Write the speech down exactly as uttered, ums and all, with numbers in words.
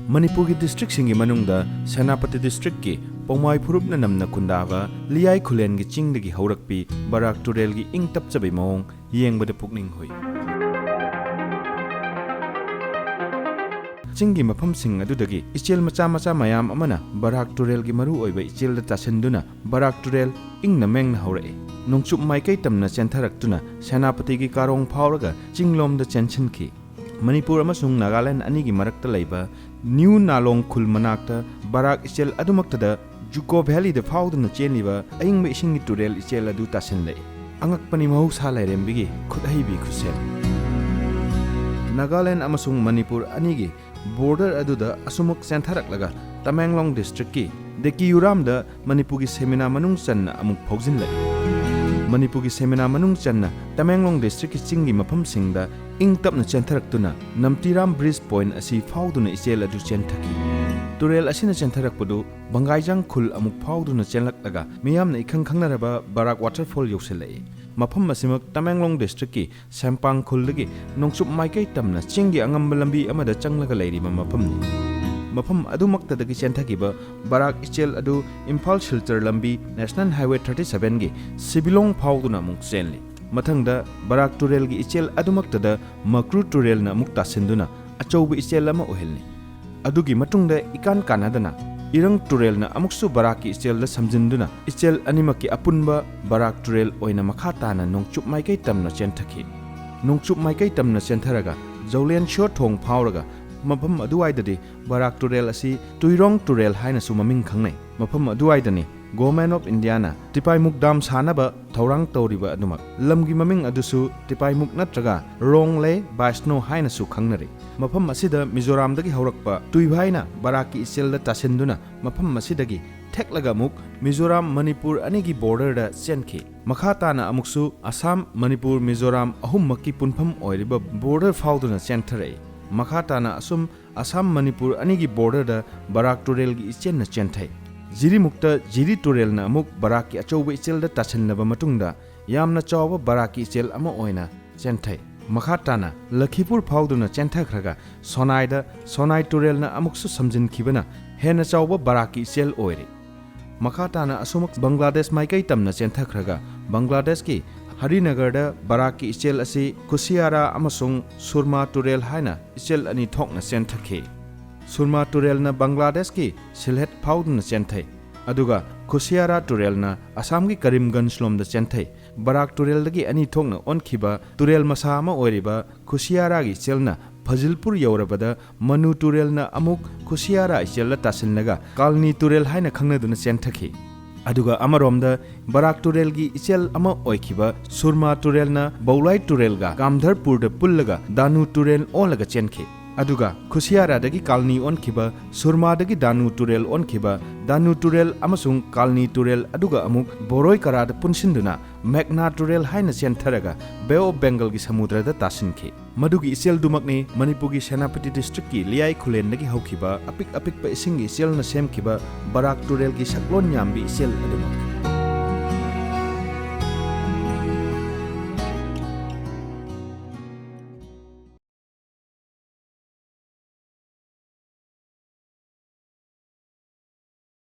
ꯃꯅꯤꯄꯨꯔꯒꯤ districtꯁꯤꯡꯒꯤ ꯃꯅꯨꯡꯗ ꯁꯦꯅꯥꯄꯇꯤ districtꯀꯤ ꯄꯧꯃꯥꯏ ꯐꯨꯔꯨꯞꯅ ꯅꯝꯅ ꯈꯨꯟꯗꯥꯕ ꯂꯤꯌꯥꯏ ꯈꯨꯂꯦꯟꯒꯤ ꯆꯤꯡꯗꯒꯤ ꯍꯧꯔꯛꯄꯤ ꯕꯔꯥꯛ ꯇꯨꯔꯦꯜꯒꯤ ꯏꯪ ꯇꯞꯆꯕꯤ ꯃꯑꯣꯡ ꯌꯦꯡꯕꯗ ꯄꯨꯛꯅꯤꯡ ꯍꯨꯏ꯫ ꯆꯤꯡꯒꯤ ꯃꯐꯝꯁꯤꯡ ꯑꯗꯨꯗꯒꯤ ꯏꯆꯦꯜ ꯃꯆꯥ ꯃꯆꯥ ꯃꯌꯥꯝ ꯑꯃꯅ ꯕꯔꯥꯛ ꯇꯨꯔꯦꯜꯒꯤ ꯃꯔꯨ ꯑꯣꯏꯕ ꯏꯆꯦꯜꯗ ꯇꯥꯁꯤꯟꯗꯨꯅ ꯕꯔꯥꯛ ꯇꯨꯔꯦꯜ ꯏꯪꯅ ꯃꯦꯡꯅ ꯍꯧꯔꯛꯏ꯫ ꯅꯣꯡꯆꯨꯞ ꯃꯥꯏꯀꯩ ꯇꯝꯅ ꯆꯦꯟꯊꯔꯛꯇꯨꯅ ꯁꯦꯅꯥꯄꯇꯤꯒꯤ ꯀꯥꯔꯣꯡ ꯐꯥꯎꯔꯒ ꯆꯤꯡꯂꯣꯝꯗ ꯆꯦꯟꯁꯤꯟꯈꯤ꯫ ꯃꯅꯤꯄꯨꯔ ꯑꯃꯁꯨꯡ ꯅꯥꯒꯥꯂꯦꯟ ꯑꯅꯤꯒꯤ ꯃꯔꯛꯇ ꯂꯩꯕ ꯅ꯭ꯌꯨ ꯅꯥꯂꯣꯡ ꯈꯨꯜ ꯃꯅꯥꯛꯇ ꯕꯔꯥꯛ ꯏꯆꯦꯜ ꯑꯗꯨꯃꯛꯇꯗ ꯖꯨꯀꯣ ꯚꯦꯂꯤꯗ ꯐꯥꯎꯗꯨꯅ ꯆꯦꯜꯂꯤꯕ ꯑꯏꯪꯕ ꯏꯁꯤꯡꯒꯤ ꯇꯨꯔꯦꯜ ꯏꯆꯦꯜ ꯑꯗꯨ ꯇꯥꯁꯤꯜꯂꯛꯏ꯫ ꯑꯉꯛꯄꯅꯤ ꯃꯍꯧꯁꯥ ꯂꯥꯏꯔꯦꯝꯕꯤꯒꯤ ꯈꯨꯠꯍꯩꯕꯤ ꯈꯨꯠꯁꯦꯝ꯫ ꯅꯥꯒꯥꯂꯦꯟ ꯑꯃꯁꯨꯡ ꯃꯅꯤꯄꯨꯔ ꯑꯅꯤꯒꯤ border ꯑꯗꯨꯗ ꯑꯁꯨꯃꯛ ꯆꯦꯟꯊꯔꯛꯂꯒ ꯇꯃꯦꯡꯂꯣꯡ districtꯀꯤ ꯗꯦꯀꯤꯌꯨꯔꯥꯝꯗ ꯃꯅꯤꯄꯨꯔꯒꯤ ꯁꯦꯃꯤꯅꯥ ꯃꯅꯨꯡ ꯆꯟꯅ ꯑꯃꯨꯛ ꯐꯥꯎꯖꯤꯜꯂꯛꯏ꯫ ꯃꯅꯤꯄꯨꯔꯒꯤ ꯁꯦꯃꯤꯅꯥ ꯃꯅꯨꯡ ꯆꯟꯅ ꯇꯃꯦꯡꯂꯣꯡ districtꯀꯤ ꯆꯤꯡꯒꯤ ꯃꯐꯝꯁꯤꯡꯗ ꯏꯪ ꯇꯞꯅ ꯆꯦꯟꯊꯔꯛꯇꯨꯅ ꯅꯝꯇꯤꯔꯥꯝ bridge point ꯑꯁꯤ ꯐꯥꯎꯗꯨꯅ ꯏꯆꯦꯜ ꯑꯗꯨ ꯆꯦꯟꯊꯈꯤ꯫ ꯇꯨꯔꯦꯜ ꯑꯁꯤꯅ ꯆꯦꯟꯊꯔꯛꯄꯗꯨ ꯕꯪꯒꯥꯏꯖꯥꯡ ꯈꯨꯜ ꯑꯃꯨꯛ ꯐꯥꯎꯗꯨꯅ ꯆꯦꯜꯂꯛꯂꯒ ꯃꯤꯌꯥꯝꯅ ꯏꯈꯪ ꯈꯪꯅꯔꯕ ꯕꯔꯥꯛ waterfall ꯌꯧꯁꯤꯜꯂꯛꯏ꯫ ꯃꯐꯝ ꯑꯁꯤꯃꯛ ꯇꯃꯦꯡꯂꯣꯡ districtꯀꯤ ꯁꯦꯝꯄꯥꯡ ꯈꯨꯜꯗꯒꯤ ꯅꯣꯡꯆꯨꯞ ꯃꯥꯏꯀꯩ ꯇꯝꯅ ꯆꯤꯡꯒꯤ ꯑꯉꯝꯕ ꯂꯝꯕꯤ ꯑꯃꯗ ꯆꯪꯂꯒ ꯂꯩꯔꯤꯕ ꯃꯐꯝꯅꯤ꯫ ꯃꯐꯝ ꯑꯗꯨꯃꯛꯇꯗꯒꯤ ꯆꯦꯟꯊꯈꯤꯕ ꯕꯔꯥꯛ ꯏꯆꯦꯜ ꯑꯗꯨ ꯏꯝꯐꯥꯜ ꯁꯤꯜꯆꯔ ꯂꯝꯕꯤ National Highway thirty sevenꯒꯤ ꯁꯤꯕꯤꯂꯣꯡ ꯐꯥꯎꯗꯨꯅ ꯑꯃꯨꯛ ꯆꯦꯜꯂꯤ꯫ ꯃꯊꯪꯗ ꯕꯔꯥꯛ ꯇꯨꯔꯦꯜꯒꯤ ꯏꯆꯦꯜ ꯑꯗꯨꯃꯛꯇꯗ ꯃꯀ꯭ꯔꯨ ꯇꯨꯔꯦꯜꯅ ꯑꯃꯨꯛ ꯇꯥꯁꯤꯟꯗꯨꯅ ꯑꯆꯧꯕ ꯏꯆꯦꯜ ꯑꯃ ꯑꯣꯏꯍꯜꯂꯤ꯫ ꯑꯗꯨꯒꯤ ꯃꯇꯨꯡꯗ ꯏꯀꯥꯟ ꯀꯥꯟꯅꯗꯅ ꯏꯔꯪ ꯇꯨꯔꯦꯜꯅ ꯑꯃꯨꯛꯁꯨ ꯕꯔꯥꯛꯀꯤ ꯏꯆꯦꯜꯗ ꯁꯝꯖꯤꯟꯗꯨꯅ ꯏꯆꯦꯜ ꯑꯅꯤꯃꯛꯀꯤ ꯑꯄꯨꯟꯕ ꯕꯔꯥꯛ ꯇꯨꯔꯦꯜ ꯑꯣꯏꯅ ꯃꯈꯥ ꯇꯥꯅ ꯅꯣꯡꯆꯨꯞ ꯃꯥꯏꯀꯩ ꯇꯝꯅ ꯆꯦꯟꯊꯈꯤ꯫ ꯅꯣꯡꯆꯨꯞ ꯃꯥꯏꯀꯩ ꯇꯝꯅ ꯆꯦꯟꯊꯔꯒ ꯖꯧꯂꯦꯟ ꯁꯤꯌꯣꯊꯣꯡ ꯐꯥꯎꯔꯒ ꯃꯐꯝ ꯑꯗꯨꯋꯥꯏꯗꯗꯤ ꯕꯔꯥꯛ ꯇꯨꯔꯦꯜ ꯑꯁꯤ ꯇꯨꯏꯔꯣꯡ ꯇꯨꯔꯦꯜ ꯍꯥꯏꯅꯁꯨ ꯃꯃꯤꯡ ꯈꯪꯅꯩ꯫ ꯃꯐꯝ ꯑꯗꯨꯋꯥꯏꯗꯅꯤ Government of Indiaꯅ ꯇꯤꯄꯥꯏꯃꯨꯛ dam ꯁꯥꯅꯕ ꯊꯧꯔꯥꯡ ꯇꯧꯔꯤꯕ ꯑꯗꯨꯃꯛ꯫ ꯂꯝꯒꯤ ꯃꯃꯤꯡ ꯑꯗꯨꯁꯨ ꯇꯤꯄꯥꯏꯃꯨꯛ ꯅꯠꯇ꯭ꯔꯒ ꯔꯣꯡꯂꯦ ꯕꯥꯏꯁꯅꯣ ꯍꯥꯏꯅꯁꯨ ꯈꯪꯅꯔꯤ꯫ ꯃꯐꯝ ꯑꯁꯤꯗ ꯃꯤꯖꯣꯔꯥꯝꯗꯒꯤ ꯍꯧꯔꯛꯄ ꯇꯨꯏꯚꯥꯏꯅ ꯕꯔꯥꯛꯀꯤ ꯏꯆꯦꯜꯗ ꯇꯥꯁꯤꯟꯗꯨꯅ ꯃꯐꯝ ꯑꯁꯤꯗꯒꯤ ꯊꯦꯛꯂꯒ ꯑꯃꯨꯛ ꯃꯤꯖꯣꯔꯥꯝ ꯃꯅꯤꯄꯨꯔ ꯑꯅꯤꯒꯤ borderꯗ ꯆꯦꯟꯈꯤ꯫ ꯃꯈꯥ ꯇꯥꯅ ꯑꯃꯨꯛꯁꯨ ꯑꯁꯥꯝ, ꯃꯅꯤꯄꯨꯔ, ꯃꯤꯖꯣꯔꯥꯝ ꯑꯍꯨꯝꯃꯛꯀꯤ ꯄꯨꯟꯐꯝ ꯑꯣꯏꯔꯤꯕ border ꯐꯥꯎꯗꯨꯅ ꯆꯦꯟꯊꯔꯛꯏ꯫ ꯃꯈꯥ ꯇꯥꯅ ꯑꯁꯨꯝ ꯑꯁꯥꯝ, ꯃꯅꯤꯄꯨꯔ ꯑꯅꯤꯒꯤ borderꯗ ꯕꯔꯥꯛ ꯇꯨꯔꯦꯜꯒꯤ ꯏꯆꯦꯜꯅ ꯆꯦꯟꯊꯩ꯫ ꯖꯤꯔꯤꯃꯨꯛꯇ ꯖꯤꯔꯤ ꯇꯨꯔꯦꯜꯅ ꯑꯃꯨꯛ ꯕꯔꯥꯛꯀꯤ ꯑꯆꯧꯕ ꯏꯆꯦꯜꯗ ꯇꯥꯁꯤꯜꯂꯕ ꯃꯇꯨꯡꯗ ꯌꯥꯝꯅ ꯆꯥꯎꯕ ꯕꯔꯥꯛꯀꯤ ꯏꯆꯦꯜ ꯑꯃ ꯑꯣꯏꯅ ꯆꯦꯟꯊꯩ꯫ ꯃꯈꯥ ꯇꯥꯅ ꯂꯈꯤꯄꯨꯔ ꯐꯥꯎꯗꯨꯅ ꯆꯦꯟꯊꯈ꯭ꯔꯒ ꯁꯣꯅꯥꯏꯗ ꯁꯣꯅꯥꯏ ꯇꯨꯔꯦꯜꯅ ꯑꯃꯨꯛꯁꯨ ꯁꯝꯖꯤꯟꯈꯤꯕꯅ ꯍꯦꯟꯅ ꯆꯥꯎꯕ ꯕꯔꯥꯛꯀꯤ ꯏꯆꯦꯜ ꯑꯣꯏꯔꯦ꯫ ꯃꯈꯥ ꯇꯥꯅ ꯑꯁꯨꯃꯛ ꯕꯪꯒ꯭ꯂꯥꯗꯦꯁ ꯃꯥꯏꯀꯩ ꯇꯝꯅ ꯆꯦꯟꯊꯈ꯭ꯔꯒ ꯕꯪꯒ꯭ꯂꯥꯗꯦꯁꯀꯤ ꯍꯔꯤꯅꯒꯔꯗ ꯕꯔꯥꯛꯀꯤ ꯏꯆꯦꯜ ꯑꯁꯤ ꯈꯨꯁꯤꯌꯥꯔꯥ ꯑꯃꯁꯨꯡ ꯁꯨꯔꯃꯥ ꯇꯨꯔꯦꯜ ꯍꯥꯏꯅ ꯏꯆꯦꯜ ꯑꯅꯤ ꯊꯣꯛꯅ ꯆꯦꯟꯊꯈꯤ꯫ ꯁꯨꯔꯃꯥ ꯇꯨꯔꯦꯜꯅ ꯕꯪꯒ꯭ꯂꯥꯗꯦꯁꯀꯤ ꯁꯤꯜꯍꯦꯠ ꯐꯥꯎꯗꯨꯅ ꯆꯦꯟꯊꯩ, ꯑꯗꯨꯒ ꯈꯨꯁꯤꯌꯥꯔꯥ ꯇꯨꯔꯦꯜꯅ ꯑꯁꯥꯝꯒꯤ ꯀꯔꯤꯝꯒꯟꯖꯂꯣꯝꯗ ꯆꯦꯟꯊꯩ꯫ ꯕꯔꯥꯛ ꯇꯨꯔꯦꯜꯗꯒꯤ ꯑꯅꯤ ꯊꯣꯛꯅ ꯑꯣꯟꯈꯤꯕ ꯇꯨꯔꯦꯜ ꯃꯁꯥ ꯑꯃ ꯑꯣꯏꯔꯤꯕ ꯈꯨꯁꯤꯌꯥꯔꯥꯒꯤ ꯏꯆꯦꯜꯅ ꯐꯖꯤꯜꯄꯨꯔ ꯌꯧꯔꯕꯗ ꯃꯅꯨ ꯇꯨꯔꯦꯜꯅ ꯑꯃꯨꯛ ꯈꯨꯁꯤꯌꯥꯔꯥ ꯏꯆꯦꯜꯗ ꯇꯥꯁꯤꯜꯂꯒ ꯀꯥꯜꯅꯤ ꯇꯨꯔꯦꯜ ꯍꯥꯏꯅ ꯈꯪꯅꯗꯨꯅ ꯆꯦꯟꯊꯈꯤ꯫ ꯑꯗꯨꯒ ꯑꯃꯔꯣꯝꯗ ꯕꯔꯥꯛ ꯇꯨꯔꯦꯜꯒꯤ ꯏꯆꯦꯜ ꯑꯃ ꯑꯣꯏꯈꯤꯕ ꯁꯨꯔꯃꯥ ꯇꯨꯔꯦꯜꯅ ꯕꯧꯂꯥꯏ ꯇꯨꯔꯦꯜꯒ ꯒꯥꯝꯙꯔꯄꯨꯔꯗ ꯄꯨꯜꯂꯒ ꯗꯥꯅꯨ ꯇꯨꯔꯦꯜ ꯑꯣꯜꯂꯒ ꯆꯦꯟꯈꯤ꯫ ꯑꯗꯨꯒ ꯈꯨꯁꯤꯌꯥꯔꯥꯗꯒꯤ ꯀꯥꯜꯅꯤ ꯑꯣꯟꯈꯤꯕ, ꯁꯨꯔꯃꯥꯗꯒꯤ ꯗꯥꯅꯨ ꯇꯨꯔꯦꯜ ꯑꯣꯟꯈꯤꯕ, ꯗꯥꯅꯨ ꯇꯨꯔꯦꯜ ꯑꯃꯁꯨꯡ ꯀꯥꯜꯅꯤ ꯇꯨꯔꯦꯜ ꯑꯗꯨꯒ ꯑꯃꯨꯛ ꯕꯣꯔꯣꯏ ꯀꯔꯥꯗ ꯄꯨꯟꯁꯤꯟꯗꯨꯅ ꯃꯦꯘꯅꯥ ꯇꯨꯔꯦꯜ ꯍꯥꯏꯅ ꯆꯦꯟꯊꯔꯒ ꯕꯦ ꯑꯣꯐ ꯕꯦꯡꯒꯜꯒꯤ ꯁꯃꯨꯗ꯭ꯔꯗ ꯇꯥꯁꯤꯟꯈꯤ꯫ ꯃꯗꯨꯒꯤ ꯏꯆꯦꯜꯗꯨꯃꯛꯅꯤ ꯃꯅꯤꯄꯨꯔꯒꯤ ꯁꯦꯅꯥꯄꯇꯤ ꯗꯤꯁꯇ꯭ꯔꯤꯛꯀꯤ ꯂꯤꯌꯥꯏ ꯈꯨꯂꯦꯟꯗꯒꯤ ꯍꯧꯈꯤꯕ ꯑꯄꯤꯛ ꯑꯄꯤꯛꯄ ꯏꯁꯤꯡꯒꯤ ꯏꯆꯦꯜꯅ ꯁꯦꯝꯈꯤꯕ ꯕꯔꯥꯛ ꯇꯨꯔꯦꯜꯒꯤ ꯁꯛꯂꯣꯟ ꯌꯥꯝꯕꯤ ꯏꯆꯦꯜ ꯑꯗꯨꯃꯛ꯫